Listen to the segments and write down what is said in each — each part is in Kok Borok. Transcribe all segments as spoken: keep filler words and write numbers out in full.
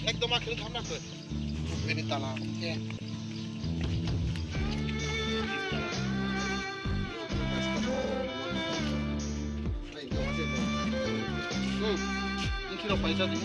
Ekdom akhir thamna khe. Bini tala. Ke. Hmm. Ini kilo paisa di.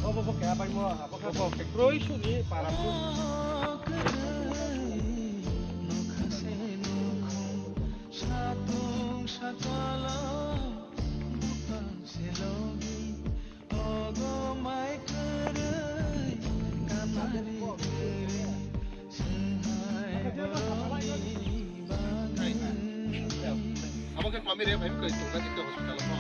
Obo bo kaya bai mo, abo khe bo khe kroi suni para. Abo khe kami re bhai, koi tongna jikta hospital o.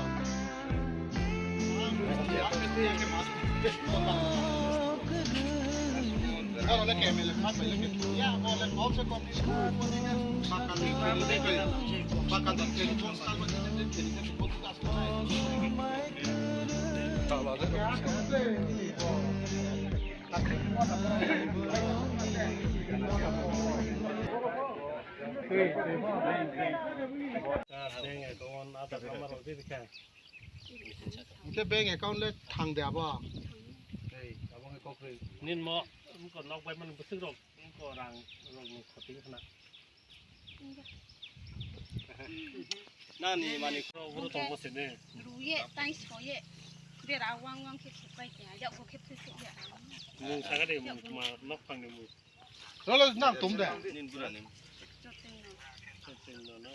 Oro le K M L F ma pai le ke. Ya, abo le kom se kom ni school ko ni ke. Bakal ni, bakal ni, bakal ni, Hwnkhe bank account le thang de abo? Nin mo, wngkha nok bai mani bwswk rok, wngkha rang rok ni khoting khna. Nani mani. Oro tong bose ne. Ruye, tai soye. Bera wang wang khe supai khe, yak bo khe phui khe ya. Mung saga de, mung ma nok phang de mung. Rolo nang tum de. Nin bura nim. Jotin no. Jotin no, no.